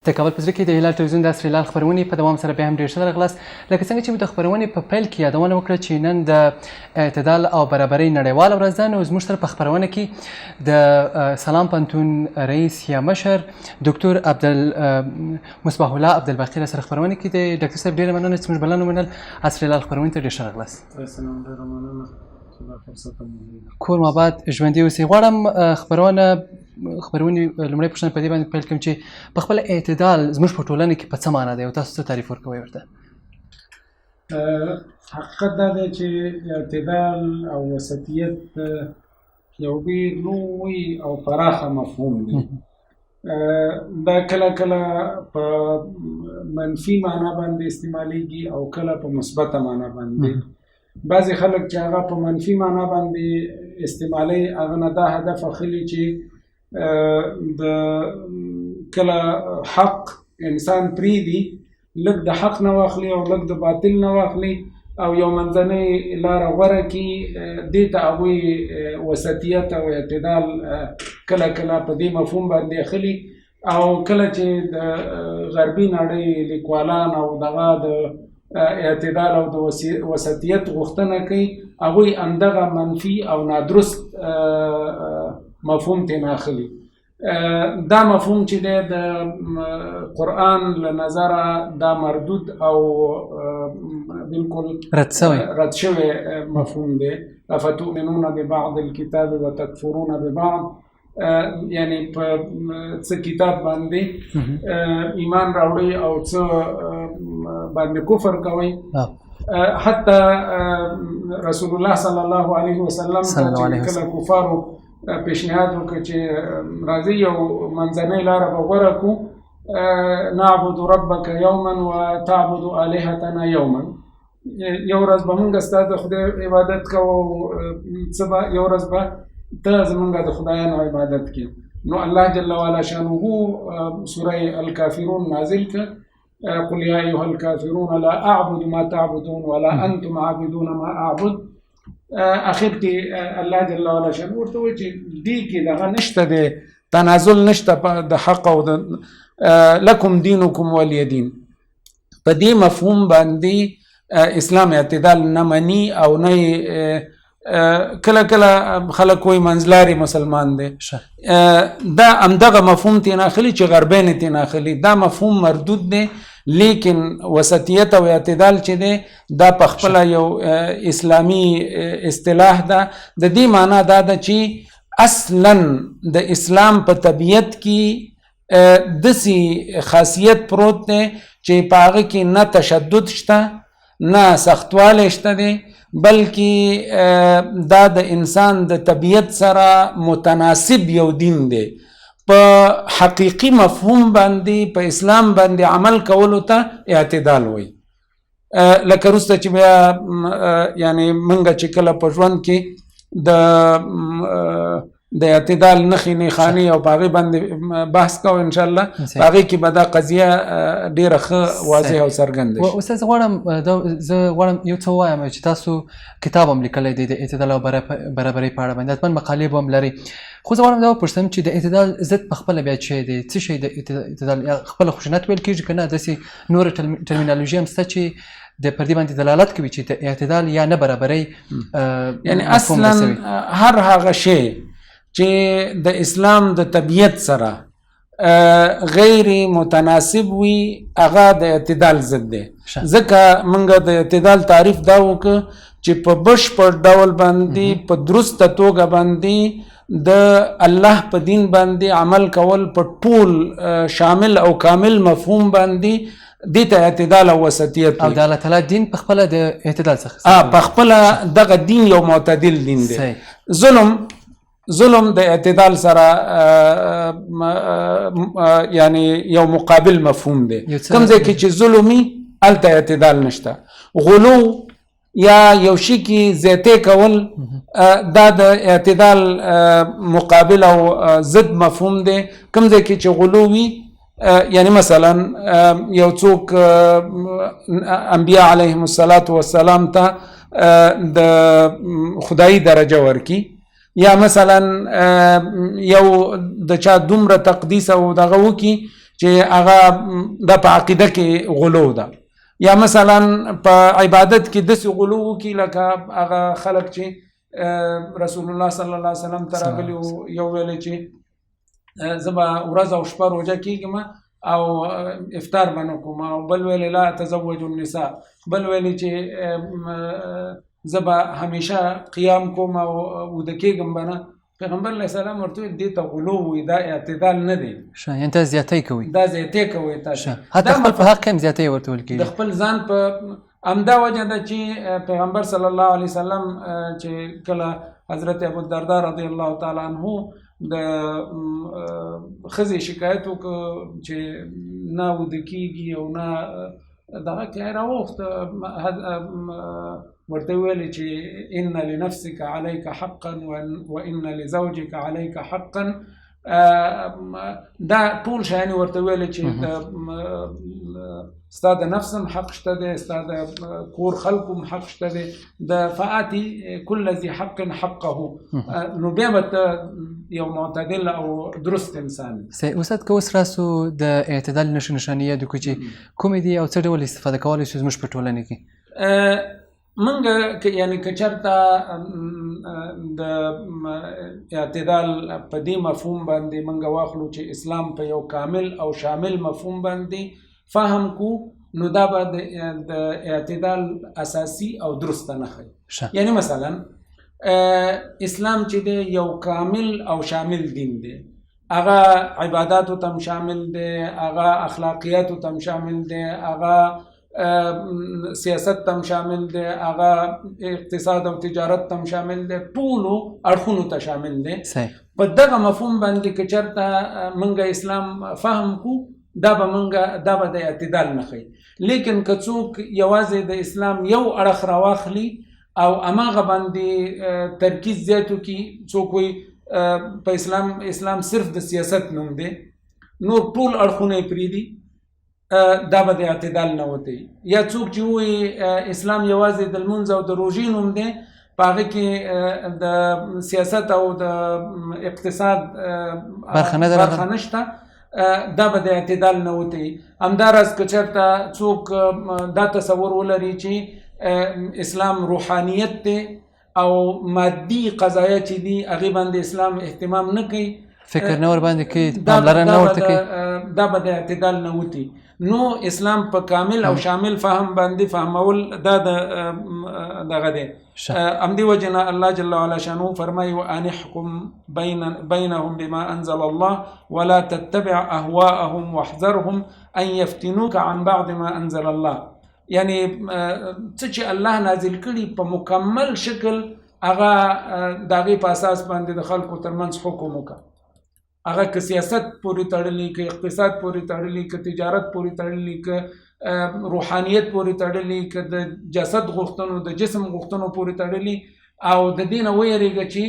د کابل په زړه کې د هلال تلویزیون د عصري هلال خپرونې په دوام سره بیا هم ډېر ښه راغلاست. لکه څنګه چې مو د خپرونې په پیل کې یادونه وکړه چې نن د اعتدال او برابرۍ نړیواله ورځ ده، نو زموږ سره په خپرونه کې د سلام پوهنتون رئیس یا مشر دکتور عبدال مصباح الله عبدالباقي را سره خپرونه کې دی. ډاکتر صاحب ډېره مننه چې موږ بلنه ومنل. عصري هلال خپرونې ته ډېر ښه راغلاست. کور مو آباد، ژوندي اوسئ. غواړم خپرونې لومړۍ پوښتنه په دې باندې پیل کړم چې په خپل اعتدال زموږ په ټولنه کې په څه معنا دی او تاسو څه تعریف ورکوئ ورته؟ حقیقت دا دی چې اعتدال او وسطیت یو ډېر لوی او پراخه مفهوم دی. دا کله کله په منفي معنا باندې استعمالیږي او کله په مثبته معنا باندې. بعضې خلک چې هغه په منفي معنا باندې استعمالوي، هغه نه دا هدف اخلي چې د کله حق انسان پرېږدي، لږ د حق نه واخلي او لږ د باطل نه واخلي او یو منځنۍ لاره غوره کړي. دې ته هغوی وسطیت او اعتدال کله کله په دې مفهوم باندې اخلي. او کله چې د غربي نړۍ لیکوالان او دغه د اعتدال او د وسطیت غوښتنه کوي، هغوی همدغه منفي او نادرست مفهوم ترې نه اخلي. دا مفهوم چې دی د قرآن له نظره دا مردود او بالکل رد شوی مفهوم دی. افتؤمنون ببعض الكتاب وتکفرون ببعض، یعنی په څه کتاب باندې ایمان راوړي او څه باندې کفر کوي. حتی رسول الله صلی الله علیه وسلم چې کله کفارو پیشنهاد وکړ چې راځي یو منځنۍ لاره به غوره کړو، نعبد ربک یوما وتعبد آلهتنا یوما، یو ورځ به مونږ ستا د خدای عبادت کوو، څه به یو ورځ به ته زمونږ د خدایانو عبادت کې. نو الله جل وعلا شانه سوره الکافرون نازل کړه، قل یا ایها الکافرون لا اعبد ما تعبدون ولا انتم عابدون ما اعبد. اخر کې الله جل وعلا شانه ورته وایي چې دې کې دغه نشته دی، تنازل نشته د حق او د لکم دینکم ولی دین. په دې مفهوم باندې اسلام اعتدال نه مني او نه کله کله خلک وایي منځلاري مسلمان دی. دا همدغه مفهوم ترې نه اخلي چې غربیان یې ترې نه اخلي. دا مفهوم مردود دی، لیکن وسطیت او اعتدال چې دی دا په خپله یو اسلامي اصطلاح ده. د دې معنا دا ده چې اصلا د اسلام په طبیعت کې داسې خاصیت پروت دی چې په هغه کې نه تشدد شته نه سختوالی شته دی، بلکې دا د انسان د طبیعت سره متناسب یو دین دی. په حقیقي مفهوم باندې په اسلام باندې عمل کولو ته اعتدال وایي. لکه وروسته چې بیا یعنی مونږ چې کله په ژوند کې د اعتدال نښې نښانې او په هغې باندې بحث کوو انشاءالله، په هغې کې به دا قضیه ډېره ښه واضح او څرګنده شي. استاد زه غواړم یو څه ووایم چې تاسو کتاب هم لیکلی دی د اعتدال او برابرۍ په اړه باندې، حتما مقالې به هم لرئ، خو زه غواړم دا وپوښتم چې د اعتدال ضد په خپله بیا چی دی، څه شی د اعتدال یا خپله خشونت ویل کېږي که نه داسې نوره ټرمینالوژي هم شته چې د پر دې باندې دلالت کوي چې د اعتدال یا نه برابرۍ یعنی اصلا هر هغه شی چې د اسلام د طبیعت سره غیر متناسب وي هغه د اعتدال ضد دی. ځکه موږ د اعتدال تعریف دا وکړ چې په بشپړ ډول باندې په درسته توګه باندې د الله په دین باندې عمل کول په ټول شامل او کامل مفهوم باندې دې ته اعتدال او وسطیت او د الله تعالی دین په خپله د اعتدال څخه په خپله دغه دین یو معتدل دین دی. ظلم د اعتدال سره یعنی یو مقابل مفهوم دی. کوم ځای کې چې ظلم وي هلته اعتدال نشته. غلو یا یو شي کې زیاتی کول دا د اعتدال مقابل او ضد مفهوم دی. کوم ځای کې چې غلو وي یعنی مثلا یو څوک انبیاء علیهم الصلاة والسلام ته د خدایي درجه ورکي، یا مثلا یو د چا دومره تقدیس او دغه وکي چې هغه د په عقیده کې غلو ده، یا مثلا په عبادت کې داسې غلو وکړي لکه هغه خلک چې رسول الله صلی الله علیه وسلم ته راغلي، یو ویلی چې زه به ورځ او شپه روژه کېږم او افطار به نه کوم، او بل ویلی لا تزوج النساء، بل ویلی چې زه به همیشه قیام کوم او وده کېږم به نه. پیغمبر علیه السلام ورته وویل دې ته غلو وایي، دا اعتدال نه دی. ښه، یعنې تاسو زیاتی کوئ، دا زیاتی کوئ تاسو، حتی خپل په حق هم زیاتی ورته ویل کېږي د خپل ځان په. همدا وجه ده چې پیغمبر صلی الله علیه وسلم چې کله حضرت ابو الدرداء رضی الله تعالی عنه د ښځې شکایت وکړ چې نه وده کېږي او نه دغه کې راوغوښته، ورته ویل چې ان لنفسك عليك حقا وان لزوجك عليك حقا. دا ټول شیان ورته ویل چې ستا د نفس هم حق شته دی، ستا د کور خلکو هم حق شته دی، د فآتي كل ذي حق حقه. نو بیا به ته یو معتدل او درست انسان یې. استاد که اوس راسو د اعتدال نښې نښانې یادې کړو چې کومې دي او څه ډول استفاده کولی شو زموږ په ټولنه کې؟ مونږ یعنی که چېرته د اعتدال په دې مفهوم باندې مونږ واخلو چې اسلام په یو کامل او شامل مفهوم باندې فهم کو، نو دا به د اعتدال اساسي او درسته نښه وي. یعنی مثلا اسلام چې دی یو کامل او شامل دین دی، هغه عباداتو ته هم شامل دی، هغه اخلاقیاتو ته هم شامل دی، هغه سیاست ته هم شامل دی، هغه اقتصاد او تجارت ته هم شامل دی، ټولو اړخونو ته شامل دی. په دغه مفهوم باندې که چېرته موږ اسلام فهم کو، دا به موږ دا به د اعتدال نښه وي. لیکن که څوک یوازې د اسلام یو اړخ راواخلي او هماغه باندې ترکیز زیات وکړي، څوک وایي په اسلام صرف د سیاست نوم دی، نور ټول اړخونه یې پرېږدي، دا به د اعتدال نه وتی. یا څوک چې وایي اسلام یوازې د لمونځ او د روژې نوم دی، په هغه کې د سیاست او د اقتصاد برخه نشته، دا به د اعتدال نه وتی. همداراز که چېرته څوک دا تصور ولري چې اسلام روحانیت دی او مادي قضایا چې دي هغې باندې اسلام اهتمام نه کوي، فکر نه ورباندې کوي، پاملرنه نه ورته کوي، دا به د اعتدال نه وتی. نو اسلام په کامل او شامل فهم باندې فهمول دا د دغه دی. همدې وجې نه الله جل وعلا شانه فرمایي وان احکم بینهم بما انزل الله ولا تتبع اهواءهم واحذرهم ان يفتنوك عن بعض ما انزل الله. یعنی څه چې الله نازل کړي په مکمل شکل هغه د هغې په اساس باندې د خلکو ترمنځ حکم وکړه. هغه که سیاست پورې تړلی، که اقتصاد پورې تړلی، که تجارت پورې تړلی، که روحانیت پورې تړلی، که د جسد غوښتنو د جسم غوښتنو پورې تړلی، او د دې نه ویرېږه چې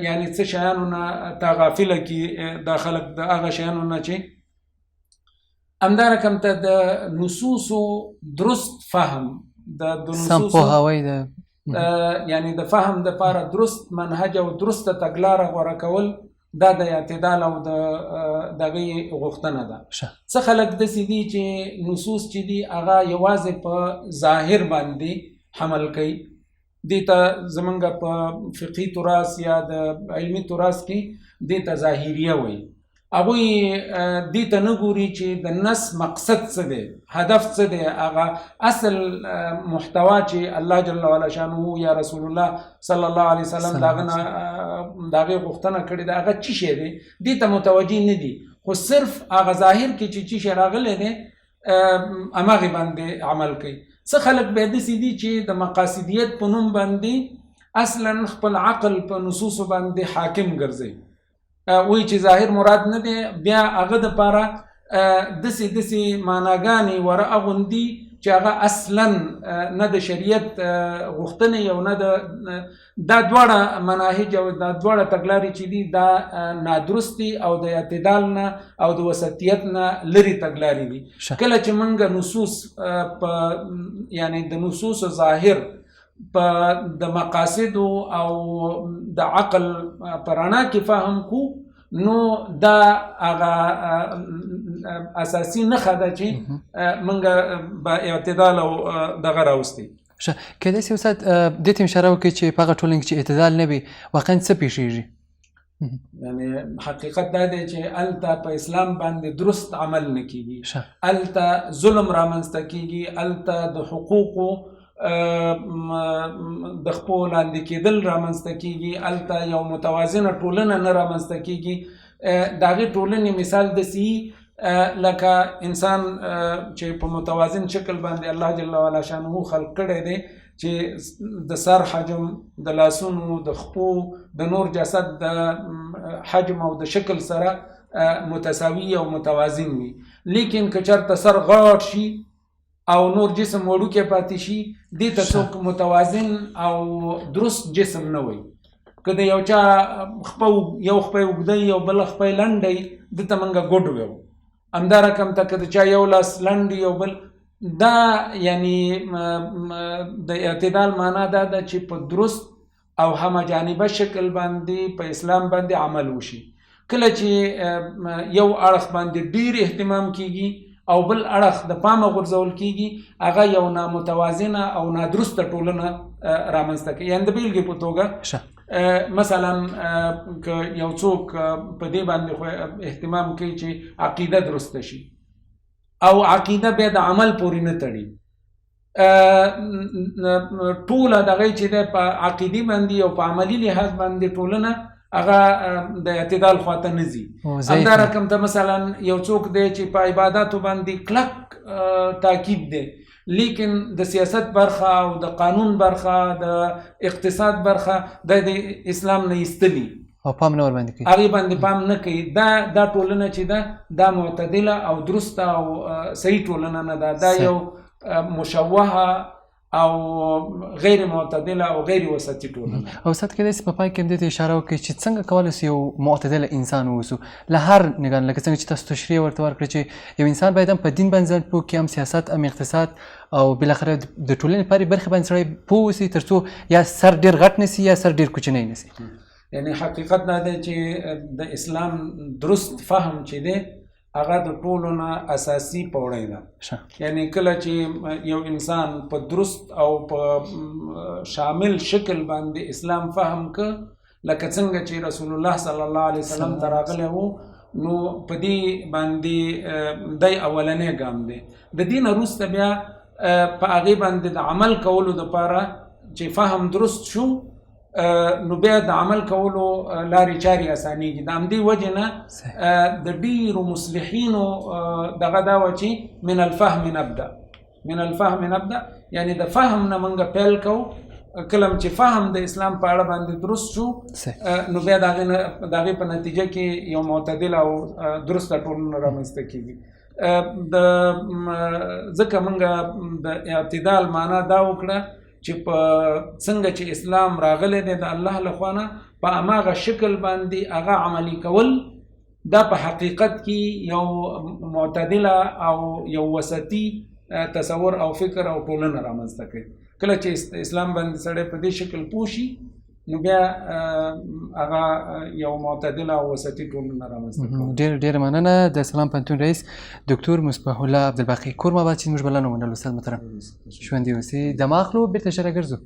یعنی څه شیانو نه تا غافله کړي دا خلک د هغه شیانو نه چې همدا رقم ته د نصوصو درست فهم، د سم پوهاوی د یعنی د فهم دپاره درست منهج او درسته تګلاره غوره کول، دا د اعتدال او د دغې غوښتنه ده. څه خلک داسې دي چې نصوص چې دي هغه یوازې په ظاهر باندې حمل کوي. دې ته زمونږ په فقهي تراث یا د علمي تراث کې دې ته ظاهریه وایي. هغوی دې ته نه ګوري چې د نص مقصد څه دی، هدف څه دی، هغه اصل محتوا چې الله جل وعلا شانه یا رسول الله صلی الله علیه وسلم د هغه نه د هغې غوښتنه کړې ده، هغه څه شی دی، دې ته متوجه نه دي. خو صرف هغه ظاهر کې چې څه شی راغلی دی هماغې باندې عمل کوي. څه خلک بیا داسې دي چې د مقاصدیت په نوم باندې اصلا خپل عقل په نصوصو باندې حاکم ګرځي، وایي چې ظاهر مراد نه دی، بیا هغه دپاره داسې داسې معناګانې ور اغوندي چې هغه اصلا نه د شریعت غوښتنې او نه د دا دواړه مناهج او دا دواړه تګلارې چې دي دا نادرستې او د اعتدال نه او د وسطیت نه لرې تګلارې دي. کله چې موږ نصوص په یعنی د نصوص ظاهر په د مقاصدو او د عقل په رڼا کې فهم کو، نو دا هغه اساسي نښه ده چې موږ به اعتدال او دغه راوستي. ښه، کېدای شي استاد دې ته اشاره وکړي چې په هغه ټولنه کې چې اعتدال نه وي واقعا څه پېښېږي؟ یعنی حقیقت دا دی چې هلته په اسلام باندې درست عمل نه کیږي، هلته ظلم رامنځته کیږي، هلته د حقوقو د خپو لاندې کېدل رامنځته کیږي، هلته یو متوازنه ټولنه نه رامنځته کیږي. د هغې ټولنې مثال داسې لکه انسان چې په متوازن شکل باندې الله جل وعلا شانه خلق کړی دی، چې د سر حجم، د لاسونو، د خپو، د نور جسد د حجم او د شکل سره متساوي او متوازن وي. لیکن که چېرته سر غټ شي او نور جسم وړوکی پاتې شي، دې ته څوک متوازن او درست جسم نه وایي. که د یو چا خپه یو خپه یې اوږده وي او بله خپه یې لنډه وي، ده ته موږ ګوډ ویو. همدا رقم ته که د چا یو لاس لنډ وي او بل، دا یعنی د اعتدال معنا دا ده چې په درست او همه جانبه شکل باندې په اسلام باندې عمل وشي. کله چې یو اړخ باندې ډیر اهتمام کیږي او بل اړخ د پامه غورځول کیږي، هغه یو نامتوازنه او نادرسته ټولنه رامنځته کوي. یعنی د بېلګې په توګه مثلا که یو څوک په دې باندې خو اهتمام کوي چې عقیده درسته شي او عقیده بیا د عمل پورې نه تړي، ټوله دغه چې ده په عقیدې باندې او په عملي لحاظ باندې ټولنه هغه د اعتدال خواته نه ځي. همدا رقم ته مثلا یو څوک دی چې په عباداتو باندې کلک تاکید دی، لیکن د سیاست برخه او د قانون برخه، د اقتصاد برخه د اسلام نه ایستلي او پام نه ورباندې کوي، هغې باندې پام نه کوي. دا ټولنه چې ده دا معتدله او درسته او صحیح ټولنه نه ده، دا یو مشوهه او غیر معتدله او غیر وسطي ټولنه. او استاد کېدای شي په پای کې هم دې ته اشاره وکړي چې څنګه کولی شو یو معتدله انسان واوسو له هر نګاه، لکه څنګه چې تاسو تشریح ورته ورکړه چې یو انسان باید هم په دین باندې ځان پوه کړي، هم سیاست، هم اقتصاد، او بالاخره د ټولنې په هرې برخې باندې سړی پوه اوسي، تر څو یا سر ډېر غټ نه سي یا سر ډېر کوچنی نه سي. یعنی حقیقت دا دی چې د اسلام درست فهم چې دی هغه د ټولو نه اساسي پوړۍ ده. یعنی کله چې یو انسان په درست او په شامل شکل باندې اسلام فهم که، لکه څنګه چې رسول الله صلی الله علیه وسلم ته راغلی و، نو په دې باندې دی اولنی ګام دی. د دې نه وروسته بیا په هغې باندې د عمل کولو دپاره چې فهم درست شو، نو بیا د عمل کولو لارې چارې اسانېږي. د همدې وجې نه د ډېرو مصلحینو دغه دا وه چې من الفهم نبدا، من الفهم نبدا، یعنی د فهم نه موږ پیل کوو. کله چې فهم د اسلام په اړه باندې درست شو، نو بیا د هغې په نتیجه کې یو معتدله او درسته ټولنه رامنځته کېږي. د ځکه موږ د اعتدال معنا دا وکړه چې په څنګه چې اسلام راغلی دی د الله له خوا نه، په هماغه شکل باندې هغه عملي کول، دا په حقیقت کې یو معتدله او یو وسطي تصور او فکر او ټولنه رامنځته کوي. کله چې اسلام باندې سړی په دې شکل پوه شي، نو بیا هغه یو معتدله او وسطي ټولنه رامنځته کوي. ډېره مننه د سلام پوهنتون رئیس دکتور مصباح الله عبدالباقي. کور مو اباد چې موږ بلنه ومنله. استاد محترم ژوندي اوسئ. دمه اخلو، بېرته ژر راګرځو.